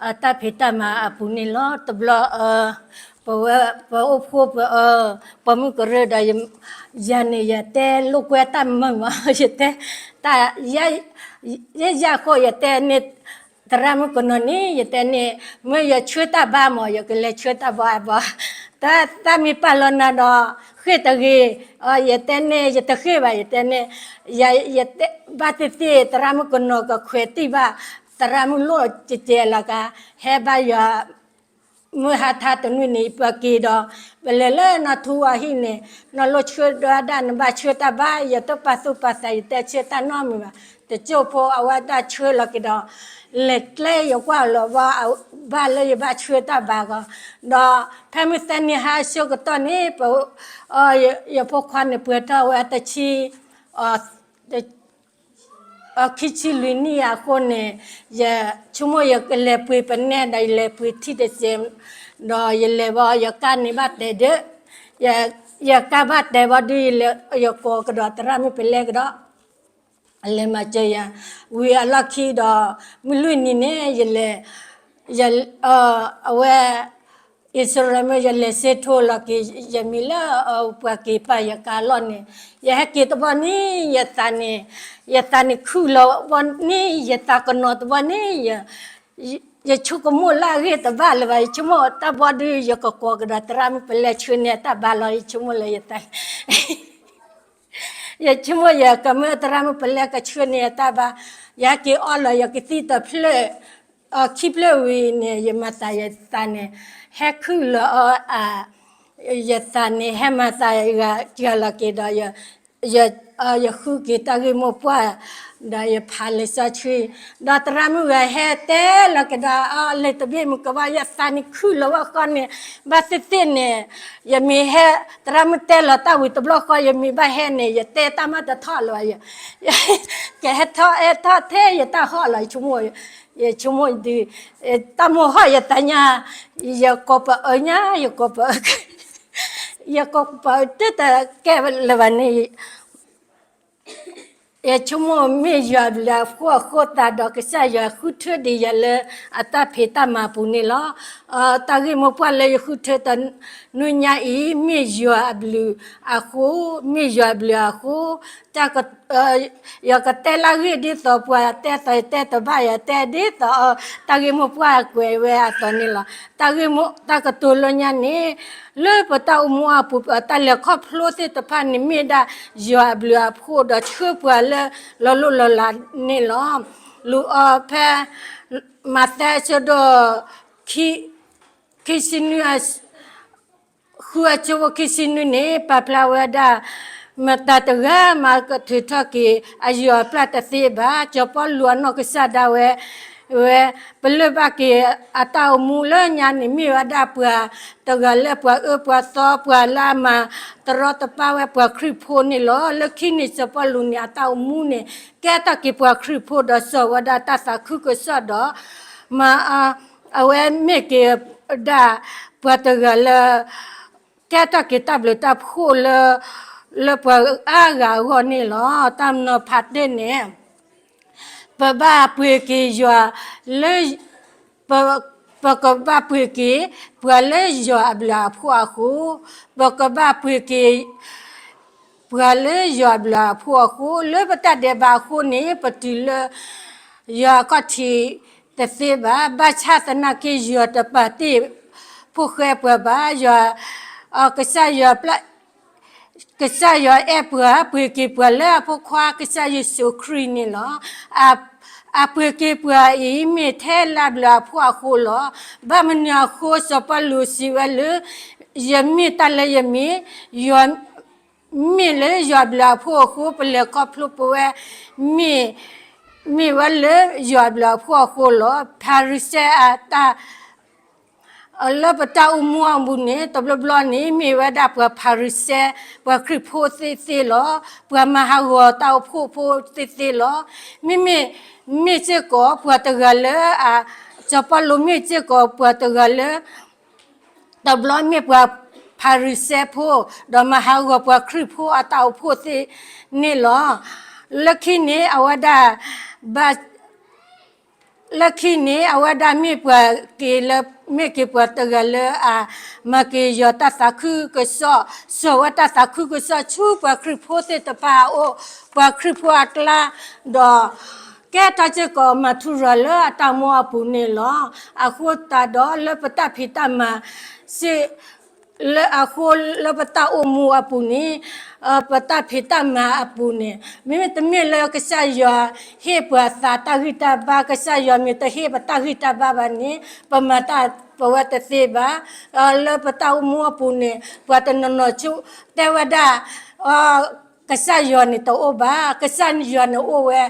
အတၢ်ဖံးတၢ်မၤအပူၤန့ၣ်လီၤ. တဘျီ ပဝဲ ပအိၣ်ဖှိၣ် ပ ပိာ်မုၣ်ကရၢဒီး ယၤန့ၣ် ယတဲလိာ်ကွဲတၢ်မုာ်မး ယတဲ တၢ် ယဲယၤဃိ ယတဲန့ၣ် သရၣ်မုၣ်ကနီၤန့ၣ် ယတဲန့ၣ် မ့ၢ်ယဆှၢတၢ်ဘါမး ယကလဲၤဆှၢတၢ်ဘါအဘီ တၢ်မ့ၢ်ပာ်လီၤနၤဒီး ဃ့ၢ်တဂ့ၤ, ယတဲန့ၣ် ယတဃ့ၢ်ဘၣ် ယတဲန့ၣ် ယတဲဘၣ်သ့ၣ်သ့ၣ် သရၣ်မုၣ်ကနီၤကခွဲးတံၢ်ဘၣ် သရၣ်မုၣ်လိၣ်ကကဲလီၤကါ ဟဲဘါယွၤ မုၢ်ဟါထါတနွံန့ၣ် ပက့ၤဒီး ပလဲၤလၢနီၢ်ထူအဟံၣ်န့ၣ် နီၢ်လိၣ်ဆှၢဒၣ်ဒၣ် နဘၣ်ဆှၢတၢ်ဘါ ယတပာ်သူၣ်ပာ်သး ယတဲဆှၢတၢ်နီတမံၤဘၣ်, တကၠိၢ်ဖိအဝဲဒၣ်ဆှၢလီၤက့ၤဒီး လဲၤကျဲယကွၢ်လီၤဘၣ် ဘၣ်လၢယဘၣ်ဆှၢတၢ်ဘါကီး, ဒီးဖဲမုၢ်သၢနံၤဟါအဆၢကတီၢ်န့ၣ် ပ ယဖိခွါန့ၣ်ပှဲၤထီၣ်ဝဲတဆံ ခံဆံလွံၢ်နံၣ်အဃိန့ၣ် ယဆိကမိၣ်ယကလဲၤပှ့ၤပနဲဒီး ယလဲၤပှ့ၤထံတစဲး ဒီးယလဲၤဘၣ် ယကါန့ၣ်ဘၣ်တဲာ်ဒီး ယကါဘၣ်တဲာ်ဘၣ်ဒုး ယကိးကဒီးသရၣ်မုၣ်ပလဲကဒီး လဲၤမၤစၢၤယၤ ဝံၤအလီၢ်ခံဒီး မုၢ်လွံၢ်နံၤန့ၣ် ယလဲၤ အဝဲ အံၣ်စရ့လးမ့ၢ် ယလဲၤစ့ထိလီၤက့ၤ ယမံၤလၢပှၤက့ၤပာ်ယကါလီၢ်န့ၣ် ယဟဲက့ၤတဘျီန့ၣ် ယသးန့ၣ် ယသးန့ၣ်ခုၣ်လီၤဘီန့ၣ် ယသးကနီၤတဘျီန့ၣ် ယဆိကမိၣ်လၢအဂ့ၢ်တဘၣ်လၢၤဘၣ် ယဆိကမိၣ်တၢ်ဘီဒုး ယကကိးကဒီးသရၣ်မုၣ်ပလဲဆှၢန့ၢ်တၢ်ဘါလီၤ ယဆိကမိၣ်လၢယသး ယဆိကမိၣ်ယကမၢသရၣ်မုၣ်ပလဲကဆှၢန့ၢ်ယတၢ်ဘါ, ယဟဲက့ၤအီၣ်လီၤ ယကသံၣ်တဖျၢၣ်, ခံဖျၢၣ်ဝံၤန့ၣ် ယမၤသးယသးန့ၣ် ဟဲခုၣ်လီၤအီၤ, ယသးန့ၣ် ဟဲမၤသးယဂၤလီၤက့ၤဒီး ယဃုက့ၤတၢ်ဂ့ၢ်မိၢ်ပှၢ်, ဒီးယဖးလံာ်စီဆှံ, ဒီးသရၣ်မုၣ်ဂၤဟဲတဲလီၤက့ၤဒီး အလံာ်တဘ့ၣ်မုၢ်ကဘၣ် ယသးန့ၣ်ခုၣ်လီၤဝဲဃီန့ၣ်, ဘၣ်သ့ၣ်သ့ၣ်န့ၣ် ယမ့ၢ်ဟဲ သရၣ်မုၣ်တဲလီၤတၢ်ဝံၤတဘျီဃီ ယမ့ၢ်ဘၣ်ဟဲန့ၣ် ယတဲတၢ်မၤတထီၣ်လၢၤဘၣ်, ကဟဲထီၣ်ဟဲထီၣ်ထဲယတၢ်ဟီၣ်လီၤ ယဆိကမိၣ်, ယဆိကမိၣ်ဒုး, တၢ်မိၢ်ဟီၣ်ယသးညါ, ယကိးပအၢညါ ယကိးပအၢ, ယကိးပအၢတတကဲလၢၤဘၣ်န့ၣ် ယဆိကမိၣ်မ့ၢ်ယွၤအဘျုးအဖှိၣ်အဃိသတးဒီး ကစၢ်ယွၤဃုထၢဒံးယၤလၢအတၢ်ဖံးတၢ်မၤပူၤန့ၣ်လီၤ. တၢ်ဂ့ၢ်မိၢ်ပှၢ်လၢယဃုထၢတနွံညါအံၤ မ့ၢ်ယွၤအဘျုးအဃိ, မ့ၢ်ယွၤအဘျုးအဃိ, ယကတဲလၢအဂ့ၢ်ဒ်သိးပှၤတဲသိးယတဲတဘၣ် ယတဲဒ်သိး တၢ်ဂ့ၢ်မိၢ်ပှၢ်ကွဲးဝဲအသိးန့ၣ်လီၤ. တၢ်ဂ့ၢ်မိၢ်တၢ်ကတိၤလၢညါန့ၣ် လၢပတၢ်အိၣ်မူအပူၤ တၢ်လဲၤခီဖျိသ့ၣ်တဖၣ်န့ၣ် မ့ၢ်ဒၣ်ယွၤအဘျုးအဖှိၣ်ဒီးဆှၢပှၤလၢလီၤလိၢ်လီၤလးန့ၣ်လီၤ. လူၤအီၤဖဲ မးသဲအဆၢဒိၣ် ခံဆံနွံ ဃုအဆၢဖိခံဆံနွံန့ၣ် ပာ်ဖျါဝဲဒၣ် မတၤတဂၤမးကထုးထီၣ်က့ၤ အယွၤအပျၢ်တသ့ဘၣ်. စီၤပီလူးအနီၢ်ကစၢ်ဒၣ်ဝဲ ဝဲ ပလၢၢ်ဘၣ်က့ၤအတၢ်အိၣ်မူလၢညါန့ၣ် မ့ၢ်ဝဲဒၣ်ပှၤတဂၤလၢပှၤအၢပှၤသီ ပှၤလၢအမၤတရီတပါဝဲပှၤခရံာ်ဖိန့ၣ်လီၤ. လၢခံန့ၣ် စီၤပီလူးန့ၣ် အတၢ်အိၣ်မူန့ၣ် ကဲထီၣ်က့ၤပှၤခရံာ်ဖိဒီးစိာ်ဝဲဒၣ်တၢ်သးခုကစီၣ်ဒီး မၤ အဝဲမ့ၢ်က့ၤဒၣ်ပှၤတဂၤလၢ ကဲထီၣ်က့ၤတၢ်ဘျုးတၢ်ဖှိၣ်လၢ လၢပှၤအါဂၤအဂီၢ်န့ၣ်လီၤ. တၢ်မနီၤဖးတ့ၢ်န့ၣ် ပဘၣ်ပှ့ၤက့ၤယွၤလၢ ပ ပကဘၣ်ပှ့ၤက့ၤ ပှၤလၢယွၤအဘျုးအဖှိၣ်အဃိ, ပကဘၣ်ပှ့ၤက့ၤ ပှၤလၢယွၤအဘျုးအဖှိၣ်အဃိ, လၢပတၢ်ဒဲးဘးအဃိန့ၣ် ပတုၤလၢယွၤအခီၣ်ထံးတသ့ဘၣ်. ဘၣ်ဆၣ်သနာ်က့ ယွၤတပာ်တ့ၢ်ဖိဃဲပှၤဘၣ်. ယွၤ ကစၢ်ယွၤ ကစၢ်ယွၤအဲၣ်ပှၤ ပှ့ၤက့ၤပှၤလၢအဖိခွါ ကစၢ်ယ့ၣ်ၡူးခရံာ်န့ၣ်လီၤ. အပှ့ၤက့ၤပှၤအံၤ မ့ၢ်ထဲလၢအဘျုးအဖှိၣ်အဃိလီၤ. ဘၣ်မနုၤအဃိ စီၤပီလူးစံးဝဲလၢ ယမ့ၢ်တၢ်လၢယမ့ၢ် ယွၤ မ့ၢ်လၢယွၤအဘျုးအဖှိၣ်အဃိ ပလဲၤခီဖျိပဝဲ မ့ၢ် မ့ၢ်ဝဲလၢယွၤအဘျုးအဖှိၣ်အဃိလီၤ. ဖၤရံၤၡဲအတၢ် လၢပတၢ်အိၣ်မူအပူၤန့ၣ် တဘျီဘျီန့ၣ် မ့ၢ်ဝဲဒၣ်ပှၤဖၤရံၤၡဲ ပှၤခရံာ်ဖိသ့ၣ်သ့ၣ်လီၤ. ပှၤမၤဟးဂီၤတၢ်အိၣ်ဖှိၣ်ဖိသ့ၣ်သ့ၣ်လီၤ. မ့မ့ၢ် မ့ၢ်စ့ၢ်ကီးပှၤတဂၤလၢ စီၤပီလူးမ့ၢ်စ့ၢ်ကီးပှၤတဂၤလၢ တဘျီမ့ၢ်ပှၤဖၤရံၤၡဲဖိ ဒီးမၤဟးဂီၤပှၤခရံာ်ဖိအတၢ်အိၣ်ဖှိၣ်သ့ၣ်န့ၣ်လီၤ. လၢခံန့ၣ် အဝဲဒၣ် ဘၣ် လၢခံန့ၣ် အဝဲဒၣ်မ့ၢ်ပှၤက့ၤလၢ မ့ၢ်က့ၤပှၤတဂၤလၢအ မၤက့ၤယွၤတၢ်သးခုကစီၣ်, စိာ်ဝဲတၢ်သးခုကစီၣ်ဆူပှၤခရံာ်ဖိသ့ၣ်တဖၣ်အအိၣ်, ပှၤခရံာ်ဖိအကျါ, ဒီး ကဲထီၣ်စ့ၢ်ကီးမၤထူရၤလၢအတၢ်အိၣ်မူအပူၤန့ၣ်လီၤ. အဃိသတးဒီးလၢပတၢ်ဖံးတၢ်မၤ စ့ၢ် လၢအဃိလၢပတၢ်အိၣ်မူအပူၤန့ၣ်, ပတၢ်ဖံးတၢ်မၤအပူၤန့ၣ် မ့မ့ၢ်တမ့ၢ်လၢကစၢ်ယွၤဟ့ၣ်ပှၤသးတၢ်ဂံၢ်တၢ်ဘါ, ကစၢ်ယွၤမ့ၢ်တဟ့ၣ်ပတၢ်ဂံၢ်တၢ်ဘါဘၣ်န့ၣ် ပမၤတၢ်ပဝဲတသ့ဘၣ်. လၢပတၢ်အိၣ်မူအပူၤန့ၣ် ပှၤတနီၤနီၤဆူတဲဝဲဒၣ် ကစၢ်ယွၤန့ၣ်တအိၣ်ဘၣ်, ကစၢ်ယွၤန့ၣ်အိၣ်ဝဲ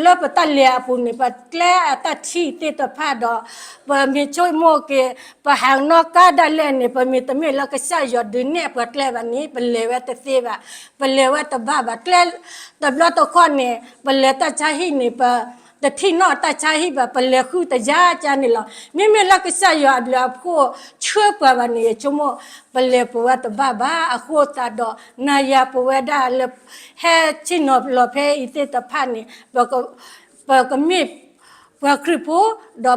လၢပတၢ်လဲၤအပူၤန့ၣ် ပကျဲအတၢ်ထံၣ်သ့ၣ်တဖၣ်ဒီး ပမ့ၢ်ဆိကမိၣ်က့ၤ ပဟးနီၣ်ကါဒၣ်လဲာ်န့ၣ် ပမ့ၢ်တမ့ၢ်လၢကစၢ်ယွၤဒုးနဲၣ်ပှၤကျဲဘၣ်န့ၣ် ပလဲၤဝဲတသ့ဘၣ်, ပလဲၤဝဲတဘၣ်ဘၣ်. ကျဲတဘျီတခီၣ်န့ၣ် ပလဲၤတၢ်ဆါဟံၣ်န့ၣ် ပတထံၣ်နီၣ်တၢ်ဆါဟံၣ်ဘၣ်, ပလဲၤဃုတယါကါန့ၣ်လီၤ. မ့မ့ၢ်လၢကစၢ်ယွၤအဘျုးအဖှိၣ်ဆှၢပှၤဘၣ်န့ၣ် ယဆိကမိၣ် ပလဲၤပဝဲတဘၣ်ဘၣ်. အဃိသတးဒီး နၤယၤပဝဲဒၣ်လၢ ဟဲဆ့ၣ်နီၤလီၤဖဲအံၤသ့ၣ်တဖၣ်န့ၣ် ပကမ့ၢ်ပှၤခရံာ်ဖိ ဒီး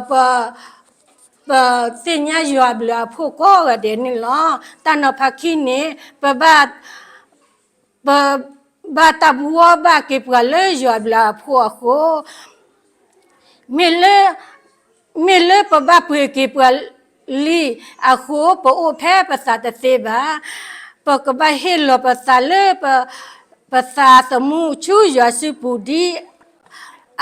ပ ပသ့ၣ်ညါယွၤအဘျုးအဖှိၣ်ကိးဂၤဒဲးန့ၣ်လီၤ. တၢ်နီၤဖးခံန့ၣ် ပဘၣ် ပဘၣ်တၢ်ဘှီဘၣ်က့ၤပှၤလၢယွၤအဘျုးအဖှိၣ်အဃိ မ့ၢ်လၢ မ့ၢ်လၢပဘၣ်ပှ့ၤက့ၤပှၤလံအဃိ ပအိၣ်ဖဲပသးတသ့ဘၣ်. ပကဘၣ်ဟ့ၣ်လီၤပသးလၢ ပသးသမူဆူယွၤစုပူၤဒ်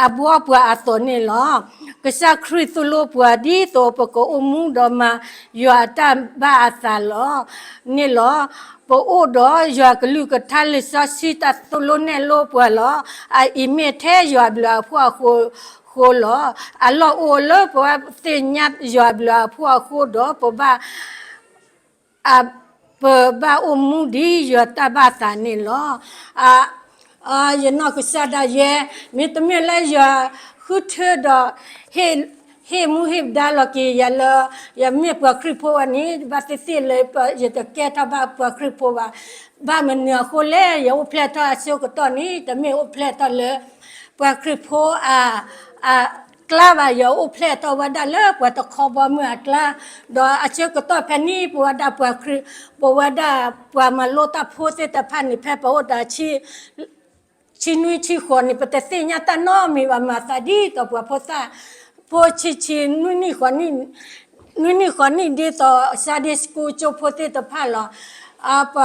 အဘှီပှၤအသိးန့ၣ်လီၤ. ကစၢ်ခရံာ်သိၣ်လိပှၤဒ်သိးပကအိၣ်မူဒီးမၤ ယွၤအတၢ်ဘၣ်အသးလီၤ န့ၣ်လီၤ. ပအိၣ်ဒီးယွၤကလုၢ်ကထါလံာ်စီဆှံတၢ်သိၣ်လိနဲၣ်လိပှၤလီၤ. အအံၤမ့ၢ်ထဲယွၤအဘျုးအဖှိၣ်အဃိလီၤ. အလီၢ်အိၣ်လၢပဝဲသ့ၣ်ညါယွၤအဘျုးအဖှိၣ်အဃိဒီး ပဘၣ် ပဘၣ်အိၣ်မူဒ်ယွၤတၢ်ဘၣ်သးန့ၣ်လီၤ. ယနီၢ်ကစၢ်ဒၣ်ယဲ မ့တမ့ၢ်လၢယွၤဃုထၢဒီး ဟ့ၣ်မူဟ့ၣ်ဒါလီၤက့ၤယၤလၢ ယမ့ၢ်ပှၤခရံာ်ဖိဘၣ်န့ၣ် ဘၣ်သ့ၣ်သ့ၣ်လၢယတကဲထီၣ်ဘၣ်ပှၤခရံာ်ဖိဘၣ်. ဘၣ်မနုၤအဃိလဲၣ် ယအိၣ်ဖျဲၣ်ထီၣ်အဆၢကတီၢ်န့ၣ် တမ့ၢ်အိၣ်ဖျဲၣ်ထီၣ်လၢ ပှၤခရံာ်ဖိအ အကျါဘၣ်, ယအိၣ်ဖျဲၣ်ထီၣ်ဝဲဒၣ်လၢပှၤတခီဘီမုၢ်အကျါ, ဒီးအဆၢကတီၢ်ဖဲန့ၣ် ပဝဲဒၣ်ပှၤခရံာ်, ပဝဲဒၣ်ပှၤမၤလိတၢ်ဖိသ့ၣ်တဖၣ်န့ၣ် ဖဲပအိၣ်ဒီး ဆံနွံဆံဃိးန့ၣ် ပတသ့ၣ်ညါတၢ်နီတမံၤဘၣ်, မၤသးဒ်သိးပှၤဖိသၣ်ဖိဆံးဆံး နွံနံၣ်ဃိးနံၣ် နွံနံၣ်ဃိးနံၣ်ဒ်သိး Sunday School ကၠိဖိသ့ၣ်တဖၣ်လီၤ. ပ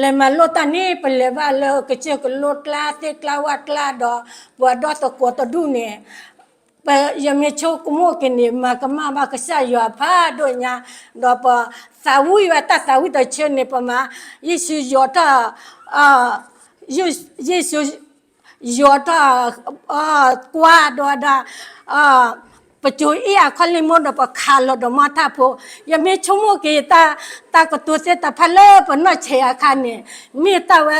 လဲၤမၤလိတၢ်န့ၣ် ပလဲၤဘၣ်လၢကစၢၢ်ကလိကျါ သ့ၣ်ကျါဝၣ်ကျါဒီး ပှၤဒီသကိးတဒူၣ်န့ၣ် ယမ့ၢ်ဆိကမိၣ်က့ၤန့ၣ် မၤကမၣ်ဘၣ်ကစၢ်ယွၤဖးဒိၣ်ညါ, ဒီးပသးဝံၣ်ဝဲတၢ်သးဝံၣ်တဆၢန့ၣ် ပမၤ ယ့ၣ်ၡူးယိးထီၣ် ယ့ၣ်ၡူးယိးထီၣ် ကွၢ်ဒီးဝဲဒၣ် ပစိၤအ့ၣ်အခီၣ်လံၢ်မိၢ်ဒီး ပခးလီၤဒီးမီၢ်ထၣ်ဖိ, ယမ့ၢ်ဆိကမိၣ်က့ၤ တၢ်ကတိၤသ့ၣ်တဖၣ်လၢပနီၢ်ဆဲးအခါန့ၣ် မ့ၢ်တၢ်ဝဲ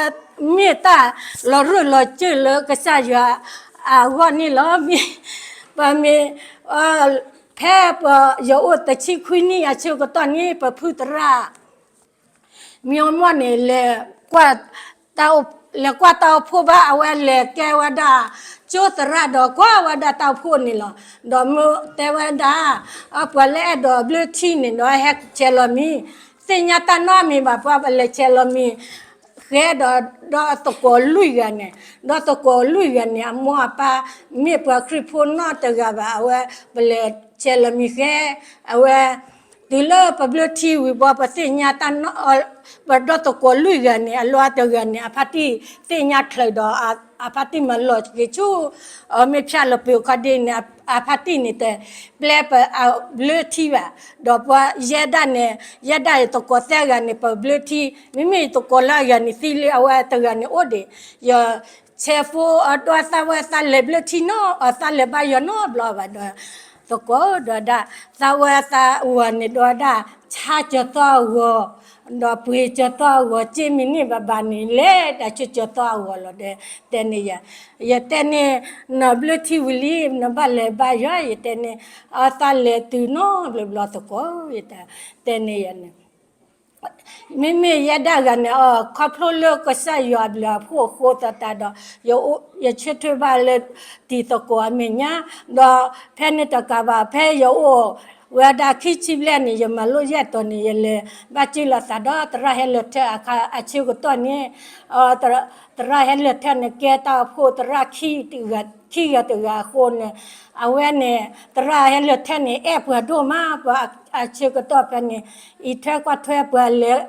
မ့ၢ်တၢ်လီၤရၢၢ်လီၤစၢၢ်လၢကစၢ်ယွၤအဂီၢ်န့ၣ်လီၤ. ပမ့ၢ် ဖဲပယအိၣ်တဆံခွံနံၣ်အဆၢကတီၢ်န့ၣ် ပဖုသရၣ် မံအီမီၢ်န့ၣ် လဲၤ လဲၤကွၢ်တၢ်အိၣ်ဖှိၣ်ဘၣ်, အဝဲလဲၤကဲဝဲဒၣ် ကၠိသရၣ်ဒီးကွၢ်ဝဲဒၣ်တၢ်အိၣ်ဖှိၣ်န့ၣ်လီၤ. ဒီးမ့ၢ်တဲဝဲဒၣ် ပှၤလၢအဲၣ်ဒိးဘျၢထံန့ၣ်ဒီး ဟဲဆဲးလီၤမံၤ, သ့ၣ်ညါတၢ်နီတမံၤဘၣ်, ပှၤပလဲၤဆဲးလီၤမံၤ ဃဲဒီး ဒီးသကိးလွံၢ်ဂၤန့ၣ်, ဒီးသကိးလွံၢ်ဂၤန့ၣ် အမိၢ်အပၢ် မ့ၢ်ပှၤခရံာ်ဖိနီတဂၤဘၣ်, အဝဲပလဲၤဆဲးလီၤမံၤဃဲ, အဝဲ တုၤလၢပဘျၢထံဝံၤဘီ ပသ့ၣ်ညါတၢ်နီ ပဒီသကိးလွံၢ်ဂၤန့ၣ် အလီၢ်တဂၤန့ၣ် အဖါတံၢ်သ့ၣ်ညါချၢးဒီး အဖါတံၢ်မၤလီၤက့ၤဆူ မ့ၢ်ဖၠၣ်လီၤပှ့ၤခီဒ့န့ၣ် အဖါတံၢ်န့ၣ် တပျဲပဘျၢထံဘၣ်, ဒီးပှၤယဲဒၣ်န့ၣ် ယဲဒၣ်ယသကိးသၢဂၤန့ၣ် ပဘျၢထံ, မ့မ့ၢ်ယသကိးလၢအဂၤန့ၣ်သံလံ အဝဲတဂၤန့ၣ်အိၣ်ဒံး, ယဆဲးဖိအဒိ သးဝဲသးလဲၤဘျၢထံနီ သးလဲၤဘါယွၤနီတဘျီဘၣ်ဒီး သကိးဒီးဒၣ် သးဝဲသးဝၤန့ၣ်ဒီးဒၣ် ဆါကၠီၤသီအဂီၤ, ဒီးပှ့ၤကၠီၤသီအဂီၤ က့မံၤန့ၣ်ဘၣ်ဘၣ်န့ၣ် လဲၤတၢ်ဆူကၠီၤသီအဂီၤလီၤဒီး တဲန့ၢ်ယၤ, ယတဲန့ၣ် နဘျၢထံဝံၤလံ နဘၣ်လဲၤဘါယွၤ ယတဲန့ၣ်, အသးလဲၤတုၤနီတဘျီဘျီသကိး ယတဲန့ၢ်ယၤန့ၣ် မ့မ့ၢ်ယဲဒၣ်ဂၤန့ၣ် အ ခီဖျိလၢကစၢ်ယွၤအဘျုးအဖှိၣ်အဃိသတးဒီး ယအိၣ် ယဆၢထၢၣ်ဘၣ်လၢတံၤသကိးအမဲာ်ညါ, ဒီးဖဲန့ၣ်တကးဘၣ် ဖဲယအိၣ်ဝဲဒၣ်ခံဆံဘျဲၣ်န့ၣ် ယမၤလိယဲၢ်တီၤန့ၣ် ယလဲၤဘၣ်စၢၤလိာ်သးဒီးသရၣ်ဟဲလၢာ်ထၢၣ်အခါ အဆၢကတီၢ်န့ၣ် သရၣ်ဟဲလၢာ်ထၢၣ်န့ၣ် ကဲတၢ်အိၣ်ဖှိၣ်သရၣ်ခံဂၤတဂၤအဃိန့ၣ် အဝဲန့ၣ် သရၣ်ဟဲလၢာ်ထၢၣ်န့ၣ် အဲၣ်ပှၤဒိၣ်မး ပှၤအဆၢကတီၢ်ဖဲန့ၣ် အံးထွဲကွၢ်ထွဲပှၤလဲၤ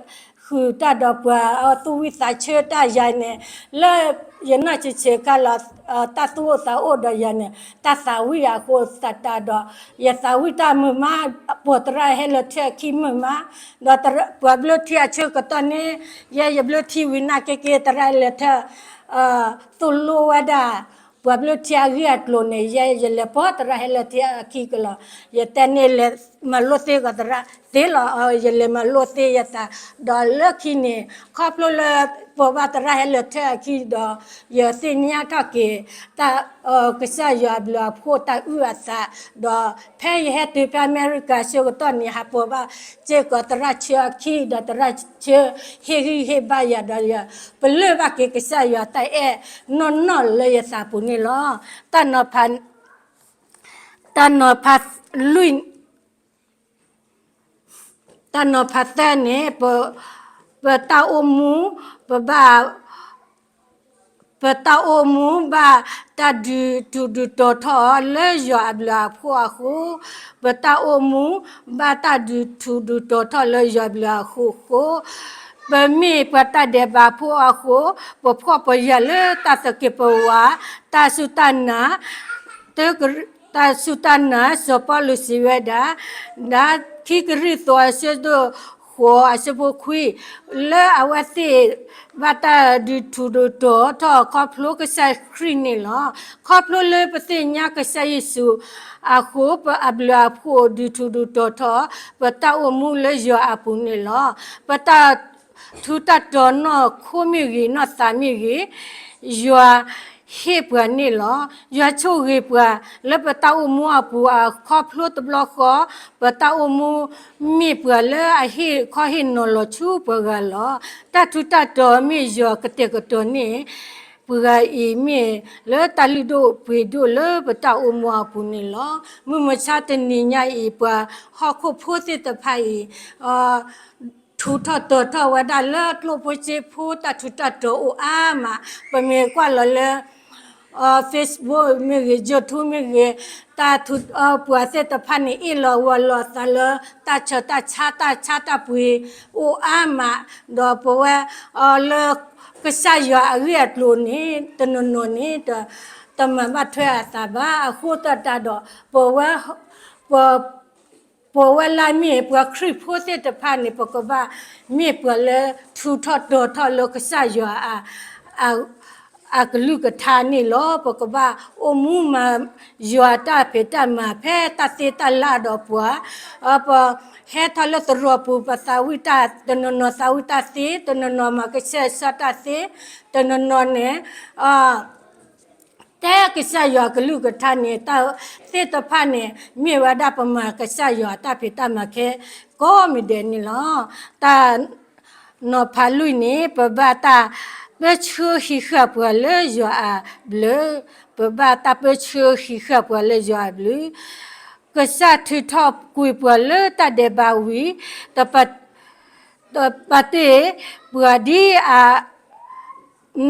ဃုာ်တၢ်ဒီးပှၤ သူၣ်ဝံၣ်သးဆၢတၢ်ယၤန့ၣ် လၢယနီၢ်ဆံးဆံးခါလီၤ တၢ်သူၣ်အိၣ်သးအိၣ်ဒီးယၤန့ၣ် တၢ်သးဝံၣ်အဃိသတးဒီး ယသးဝံၣ်တၢ်မုာ်မး ပိာ်သရၣ်ဟဲလၢာ်ထၢၣ်အခံမုာ်မး ဒီးပှၤဘျၢထံအဆၢကတီၢ်န့ၣ် ယဲယဘျၢထံဝံၤနာ်က့က့ သရၣ်ဟဲလၢာ်ထၢၣ် သိၣ်လိဝဲဒၣ် ပှၤဘျၢထံအဂ့ၢ်အကျိၤန့ၣ် ယဲယလဲၤပိာ်သရၣ်ဟဲလၢာ်ထၢၣ်အခံကလီၤ. ယတဲန့ၣ်လဲၤမၤလိသ့ကီးသရၣ်သ့လီၤ. ယလဲၤမၤလိသ့ယသး ဒီးလၢခံန့ၣ် ခီဖျိလၢပိာ်ဘၣ်သရၣ်ဟဲလၢာ်ထၢၣ်အခံဒီး ယသ့ၣ်ညါထီၣ်က့ၤ တၢ် ကစၢ်ယွၤအဘျုးအဖှိၣ်တၢ်အုၣ်အသး ဒီးဖဲယဟဲတုၤဖဲအမဲရကၤအဆၢကတီၢ်န့ၣ် ဟးပိာ်ဘၣ်စ့ၢ်ကီးသရၣ်ဆၢအခံ ဒီးသရၣ်ဆၢဟ့ၣ်ဂံၢ်ဟ့ၣ်ဘါယၤဒီးယၤ ပလၢၢ်ဘၣ်က့ၤကစၢ်ယွၤတၢ်အဲၣ်နီၢ်နီၢ်လၢယသးပူၤန့ၣ်လီၤ. တၢ်နီၤဖး တၢ်နီၤဖးလွံၢ် တၢ်နီၤဖးသၢန့ၣ် ပ ပတၢ်အိၣ်မူ ပဘၣ် ပတၢ်အိၣ်မူဘၣ်တၢ်ဒုးထူးဒုးတီၤထီၣ်လၢယွၤအဘျုးအဖှိၣ်အဃိ, ပတၢ်အိၣ်မူဘၣ်တၢ်ဒုးထူးဒုးတီၤထီၣ်လၢယွၤအဘျုးအဖှိၣ်အဃိ, ပမ့ၢ်ပှၤတၢ်ဒဲးဘးဖိအဃိ, ပဖှီၣ်ပယာ်လၢတၢ်သကဲးပဝး, တၢ်စူၢ်တၢ်နာ်, တၢ်စူၢ်တၢ်နာ် စီၤပီလူးစံးဝဲဒၣ်, ဒီးခံကရံၣ်သူးအဆၢဒိၣ်ဃိးအဆၢဖိခွံ, လၢအဝဲသ့ၣ်ဘၣ်တၢ်ဒုးထူးဒုးတီၤထီၣ်ခီဖျိကစၢ်ခရံာ်န့ၣ်လီၤ. ခီဖျိလၢပသ့ၣ်ညါကစၢ်ယ့ၣ်ၡူးအဃိ ပအဘျုးအဖှိၣ်ဒုးထူးဒုးတီၤထီၣ် ပတၢ်အိၣ်မူလၢယွၤအပူၤန့ၣ်လီၤ. ပတၢ်ထူးတၢ်တီၤနီၢ်ခိမ့ၢ်ဂ့ၤ နီၢ်သးမ့ၢ်ဂ့ၤ, ယွၤဟ့ၣ်ပှၤန့ၣ်လီၤ. ယွၤဆိၣ်ဂ့ၤပှၤလၢပတၢ်အိၣ်မူအပူၤအခီဖျိတဘျီဃီ, ပတၢ်အိၣ်မူမ့ၢ်ပှၤလၢအဟ့ၣ်ခီဟ့ၣ်နီၤလီၤဆူပှၤဂၤလီၤ. တၢ်ထူးတၢ်တီၤမ့ၢ်ယွၤကတဲာ်ကတီၤန့ၢ် ပှၤအံၤမ့ၢ်လၢတၢ်လုၢ်ဒိၣ်ပှ့ၤဒိၣ်လၢပတၢ်အိၣ်မူအပူၤန့ၣ်လီၤ. မုၢ်မဆါတနံၤညါအံၤ ပှၤဟီၣ်ခိၣ်ဖိသ့ၣ်တဖၣ်အံၤ ထူးထီၣ်တီၤထီၣ်ဝဲဒၣ်လၢကျိၣ်ဖိစ့ဖိတၢ်ထူးတၢ်တီၤအိၣ်အါမး, ပမ့ၢ်ကွၢ်လီၤလၢ Facebook မ့ၢ်ဂ့ၤ YouTube မ့ၢ်ဂ့ၤ, တၢ်ထူး ပှၤသ့ၣ်တဖၣ်န့ၣ် အ့ၣ်လိာ်ဝီၤလိာ်အသးလၢ တၢ်ဆၢတၢ်ဆါ တၢ်ဆါတၢ်ပှ့ၤအိၣ်အါမး, ဒီးပဝဲ လၢကစၢ်ယွၤအဂ့ၢ်အကျိၤန့ၣ် တနီၤနီၤန့ၣ် တမၤဘၣ်ထွဲအသးဘၣ် အဃိသတးဒီး ပဝဲ ပ ပဝဲလၢမ့ၢ်ပှၤခရံာ်ဖိသ့ၣ်တဖၣ်န့ၣ် ပကဘၣ်မ့ၢ်ပှၤလၢထူးထီၣ်တီၤထီၣ်လၢကစၢ်ယွၤ အကလုၢ်ကထါန့ၣ်လီၤ. ပကဘၣ်အိၣ်မူမၤယွၤတၢ်ဖံးတၢ်မၤဖဲတၢ်သ့တၢ်လၢ်ဒီးပှၤ, ပဟဲထီၣ်လၢသရိာ်ပူၤ ပသးဝံၣ်တၢ် တနီၤနီၤသးဝံၣ်တၢ်သ့, တနီၤနီၤမၤကစဲးစးတၢ်သ့, တနီၤနီၤန့ၣ် တဲကစၢ်ယွၤကလုၢ်ကထါန့ၣ် တၢ်သ့ၣ်တဖၣ်န့ၣ် မ့ၢ်ဝဲဒၣ်ပမၤကစၢ်ယွၤတၢ်ဖံးတၢ်မၤခဲကိးမံၤဒဲးန့ၣ်လီၤ. တၢ်နီၤဖးလွံၢ်န့ၣ် ပဘၣ်တၢ်ပၢဆှၢဟံးဃာ်ပှၤလၢယွၤအဘျုး, ပဘၣ်တၢ်ပၢဆှၢဟံးဃာ်ပှၤလၢယွၤအဘျုး, ကစၢ်ထုးထီၣ်ကွံာ်ပှၤလၢတၢ်ဒဲးဘးဝံၤ တပာ် တပာ်တ့ၢ်ပှၤဒ်အ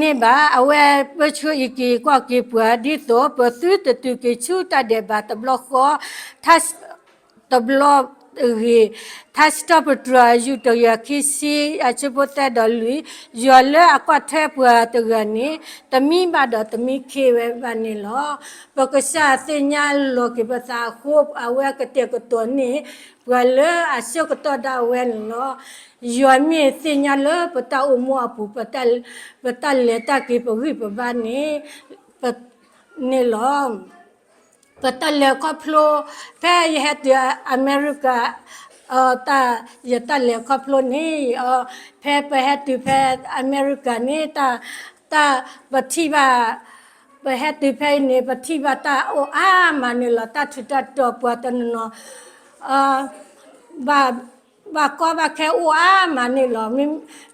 န့ၣ်ဘၣ်, အဝဲပၢဆှၢအံးက့ၤကွၢ်က့ၤပှၤ ဒ်သိးပသုတတုၤက့ၤဆူတၢ်ဒဲးဘးတဘျီဃီ တဘျီတဂ့ၤ. ထါစံးထီၣ်ပတြၢၤ ယူၢ်တကယၤခံဆံ အဆၢဖိသၢဒီးလွံၢ်, ယွၤလၢအကွၢ်ထွဲပှၤတဂၤန့ၣ် တမံဘၣ်ဒီးတမံခ့ဝဲဘၣ်န့ၣ်လီၤ. ပကစၢ်သ့ၣ်ညါလီၤက့ၤပသးအဃိ အဝဲကတဲာ်ကတီၤန့ၢ် ပှၤလၢအဆၢကတီၢ်ဒၣ်ဝဲန့ၣ်လီၤ. ယွၤမ့ၢ်သ့ၣ်ညါလၢပတၢ်အိၣ်မူအပူၤ ပတၢ်လဲၤတၢ်က့ၤ ပဂံၢ်ပဘါန့ၣ် န့ၣ်လီၤ. ပတၢ်လဲၤခီဖျိ ဖဲယဟဲတုၤအမဲရကၤ တၢ် ယတၢ်လဲၤခီဖျိန့ၣ် ဖဲပဟဲတုၤဖဲအမဲရကၤန့ၣ် တၢ် တၢ်ပထံၣ်ဘၣ် ပဟဲတုၤဖဲအံၤန့ၣ် ပထံၣ်ဘၣ်တၢ်အိၣ်အါမးန့ၣ်လီၤ. တၢ်ထူးတၢ်တီၤပှၤတနီၤနီၤ ဘၣ် ဘၣ်ကီဘၣ်ခဲအိၣ်အါမးန့ၣ်လီၤ. မ့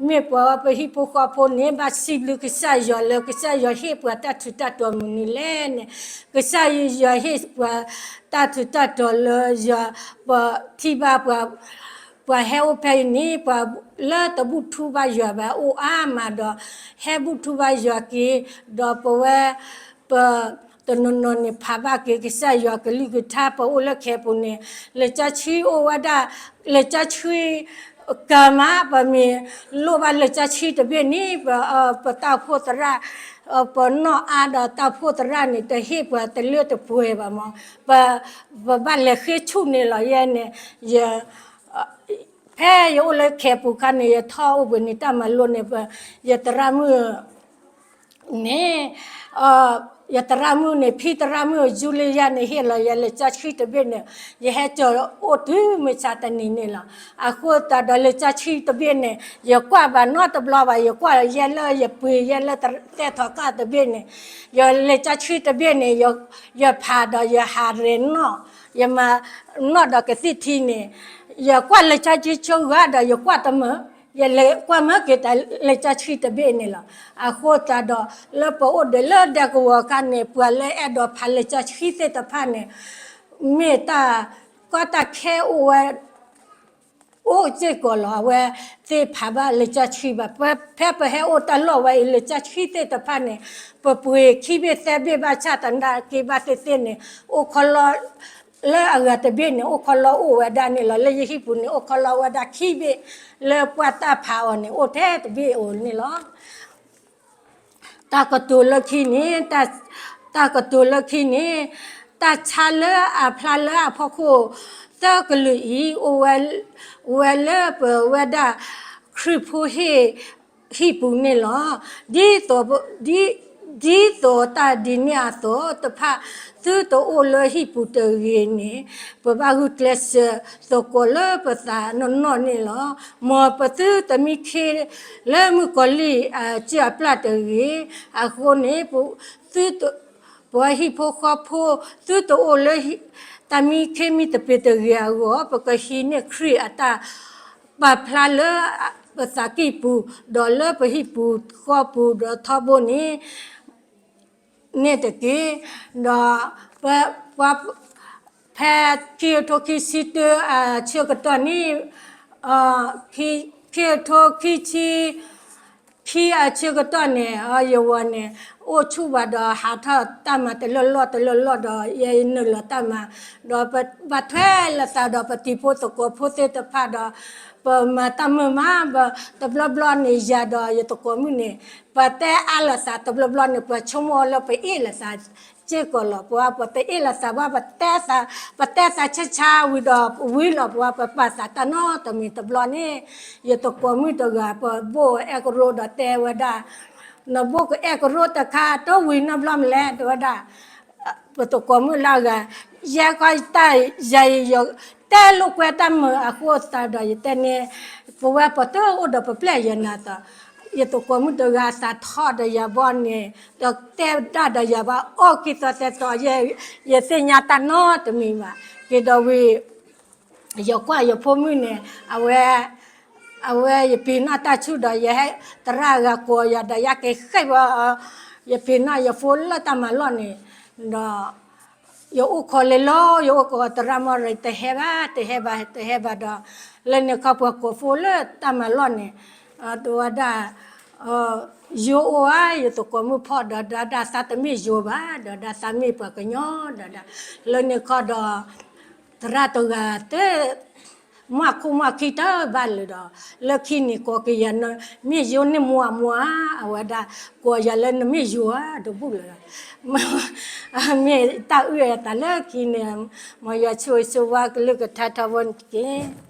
မ့ၢ်ပှၤပဟံၣ်ဖိဃီဖိန့ၣ် ဘၣ်စံးဘျုးကစၢ်ယွၤလၢ ကစၢ်ယွၤဟ့ၣ်ပှၤတၢ်ထူးတၢ်တီၤမနုၤလဲၣ်န့ၣ်, ကစၢ်ယွၤဟ့ၣ်ပှၤတၢ်ထူးတၢ်တီၤလၢယွၤ, ပထံၣ်ဘၣ်ပှၤ ပှၤဟဲအိၣ်ဖဲအံၤန့ၣ် ပှၤလၢတဘူၣ်ထူဘၣ်ယွၤဘၣ်အိၣ်အါမးဒီး ဟဲဘူၣ်ထူဘၣ်ယွၤက့ၤ, ဒီးပဝဲ ပ တနီၤနီၤန့ၣ် ဖးဘၣ်က့ၤကစၢ်ယွၤကလုၢ်ကထါ ပအိၣ်လၢခဲပူၤန့ၣ် လံာ်စီဆှံအိၣ်ဝဲဒၣ်, လံာ်စီဆှံ ကမၤ ပမ့ၢ်လိၣ်ဘၣ်လံာ်စီဆှံတဘ့ၣ်န့ၣ် ပ ပတၢ်အိၣ်ဖှိၣ်သရၣ် ပနီၣ်အါဒီးတၢ်အိၣ်ဖှိၣ်သရၣ်န့ၣ် တဟ့ၣ်ပှၤတလၢတပှဲၤဘၣ်မး, ပ ပဘၣ်လဲၤဃ့ဆူၣ်န့ၣ်လီၤ. ယဲန့ၣ် ယ ဖဲယအိၣ်လၢခဲပူၤခါန့ၣ် ယထီၣ်အိၣ်ဘှံးနံၤတၢ်မၤလိန့ၣ် ပ ယသရၣ်မုၣ် န့ၣ်, ယသရၣ်မုၣ်န့ၣ် ဖံသရၣ်မုၣ် ယူလံယါ န့ၣ် ဟ့ၣ်လီၤယၤလံာ်စီဆှံတဘ့ၣ်န့ၣ် ယဟဲစိာ်အိၣ်တုၤမုၢ်ဆါတနံၤန့ၣ်လီၤ. အဃိသတးဒီးလံာ်စီဆှံတဘ့ၣ်န့ၣ် ယကွၢ်ဘၣ်နီတဘျီဘၣ်, ယကွၢ်ယဲလၢယပှ့ၤယဲလၢသဲထီးကၢ်တဘ့ၣ်န့ၣ်, ယလံာ်စီဆှံတဘ့ၣ်န့ၣ် ယဖးဒီးယဟးရဲၣ်နီၣ်, ယမၤနီၣ်ဒီးကသံၣ်ထံန့ၣ်, ယကွၢ်လံာ်စီဆှံဆိဂၤဒီး ယကွၢ်တမုာ်, ယလဲၤကွၢ်မၢက့ၤတၢ်လံာ်စီဆှံတဘ့ၣ်န့ၣ်လီၤ. အဃိသတးဒီး လၢပအိၣ်ဒီးလၢဒဲကဝီၤအခါန့ၣ် ပှၤလၢအဲၣ်ဒိးဖးလံာ်စီဆှံသ့ၣ်တဖၣ်န့ၣ် မ့ၢ်တၢ်ကီတၢ်ခဲအိၣ်ဝဲ အိၣ်စ့ၢ်ကီးလီၤ. အဝဲသ့ၣ်ဖးဘၣ်လံာ်စီဆှံဘၣ်. ဖဲပဟဲအိၣ်တၢ်လီၢ်ဝဲအံၤ လံာ်စီဆှံသ့ၣ်တဖၣ်န့ၣ် ပပှ့ၤခံဘ့ၣ်သၢဘ့ၣ်ဘၣ်ဆၣ် တနာ်က့ဘၣ်သ့ၣ်သ့ၣ်န့ၣ် အိၣ်ခီလီ လၢအဂၤတဘ့ၣ်န့ၣ် အိၣ်ခီလီအိၣ်ဝဲဒၣ်န့ၣ်လီၤ. လၢယဟံၣ်ပူၤန့ၣ် အိၣ်ခီလီဝဲဒၣ်ခံဘ့ၣ်, လၢပှၤတၢ်ဖးအီၤန့ၣ် အိၣ်ထဲတဘ့ၣ်ဧိၤန့ၣ်လီၤ. တၢ်ကတိၤလၢခံန့ၣ်, တၢ်ကတိၤလၢခံန့ၣ်, တၢ်ဆါလၢအဖျါလၢအဖီခိၣ်သၢကလုာ်အံၤ အိၣ်ဝဲ, ဝဲလၢပဝဲဒၣ်ခရံာ်ဖိဟံၣ်, ဟံၣ်ပူၤန့ၣ်လီၤ. ဒ်သိး, ဒ်သိးတၢ်ဒ်န့ၣ်အသိး တဖၣ် သုတအိၣ်လၢဟံၣ်ပူၤတဂ့ၤန့ၣ် ပဘၣ်ဂုာ်ကျဲးစၢးသကိးလၢပသးနီၢ်နီၢ်န့ၣ်လီၤ. မ်ပသုတမံခ့လၢမုၣ်ကီၤလံၢ်အစုအပျၢ်တဂ့ၤ. အဃိန့ၣ် ပဝဲဟံၣ်ဖိဃီဖိ သုတအိၣ်လၢတၢ်မံခ့မံတပ့ၤတဂ့ၤအဂီၢ် ပကဟံးန့ၢ်ခရံာ်အတၢ်ပာ်ဖျါလၢပသးကံၢ်ပူၤ ဒီးလၢပဟံၣ်ပူၤဃီပူၤဒီးထီဘိန့ၣ် န့ၣ်တက့ၢ်. ဒီး ပှၤ ဖဲခံကထိခံဆံတၢအဆၢကတီၢ်န့ၣ်, ခံကထိခံဆံခံ အဆၢကတီၢ်န့ၣ် ယဝၤန့ၣ် အိၣ်ဆူၣ်ဘၣ်ဒီးဟးထီၣ်တၢ်မၤတလၢလီၢ်တလၢလီၢ်ဒီး ယဲယနုာ်လီၤတၢ်မၤ, ဒီးပဘၣ်ထွဲလိာ်သးဒီးပတံၤဖိသကိးဖိသ့ၣ်တဖၣ်ဒီး ပမၤတၢ်မုာ်မး, တဘျီဘျီန့ၣ် ယၤဒီးယသကိးမုၣ်န့ၣ် ပတဲအါလိာ်သး တဘျီဘျီန့ၣ် ပှၤဆိကမိၣ်အီၤလၢပအ့ၣ်လိာ်သးစ့ၢ်ကီးလီၤ. ပှၤပတအ့ၣ်လိာ်သးဘၣ် ပတဲသး, ပတဲသးဆါဆါဝံၤဒီးဝံၤလီၤ ပှၤပပာ်သးတၢ်နီတမံၤတဘျီန့ၣ်, ယသကိးမုၣ်တဂၤ ပဘိၣ်အဲၣ်ကရိဒီးတဲဝဲဒၣ်, နဘိၣ်ကအဲၣ်ကရိတခါ တဝံၤနီတဘျီမလဲၣ် တဲဝဲဒၣ် ပသကိးမုၣ်လၢအဂၤ, ယဲခီတၢ်ယၤအံၤ ယတဲလိာ်ကွဲတၢ်မုာ်အဃိသတးဒီး ယတဲန့ၣ် ပဝဲပတအိၣ်ဒီးပပျဲၢ်ယဲနၤသး, ယသကိးမုၣ်တဂၤသးထီၣ်ဒီးယၤဘီန့ၣ် ဒီးတဲဒၣ်ဒီးယၤဘၣ်အီၣ်ခံသီသဲသီ, ယသ့ၣ်ညါတၢ်နီတမံၤဘၣ်. က့ၤဒီးဝံၤ ယကွၢ်ယဖိမုၣ်န့ၣ် အဝဲ အဝဲယပ့ၤနီၣ်တၢ်ဆူၣ်ဒီး ယဟဲ သရၣ်ဂၤကိးယၤဒီးယက့ၤဃ့ၢ်ဝဲ, ယပ့ၤနီၣ်ယဖိလၢတၢ်မၤလီၢ်န့ၣ်, ဒီး ယအိၣ်ခိးလၢလီၤ ယအိၣ်ခိးသရၣ်မီၢ်ရၤ တဟဲဘၣ် တဟဲဘၣ် တဟဲဘၣ်ဒီး လၢန့ၣ်ခီပှၤကိးဖိလၢတၢ်မၤလီၢ်န့ၣ် တဲဝဲဒၣ် ယိၤအိၣ်ဧါ ယသကိးမုၣ်ဖီၣ်ဒီး ဒၣ်ဒၣ်သးတမ့ၢ်ယိၤဘၣ် ဒီးဒၣ်သးမ့ၢ်ပှၤကညီဒီးဒၣ် လၢန့ၣ်ခီဒီး သရၣ်တဂၤတ မွၢ်ခိၣ်မွၢ်ခံတဘၣ်လၢၤဒီး လၢခံန့ၣ်ကိးက့ၤယၤ နမ့ၢ်ယိၤန့ၢ်မွၤမွၤ အဝဲဒၣ် ကိးယၤလၢနမ့ၢ်ယိၤဧါ တဘူၣ်လၢၤဒီး မ့ၢ်တၢ်အုၣ်အသးလၢခံန့ၣ် မ်ယွၤဆိၣ်ဂ့ၤဆိၣ်ဝါကလုၢ်ကထါထီဘိန့ၣ်တက့ၢ်.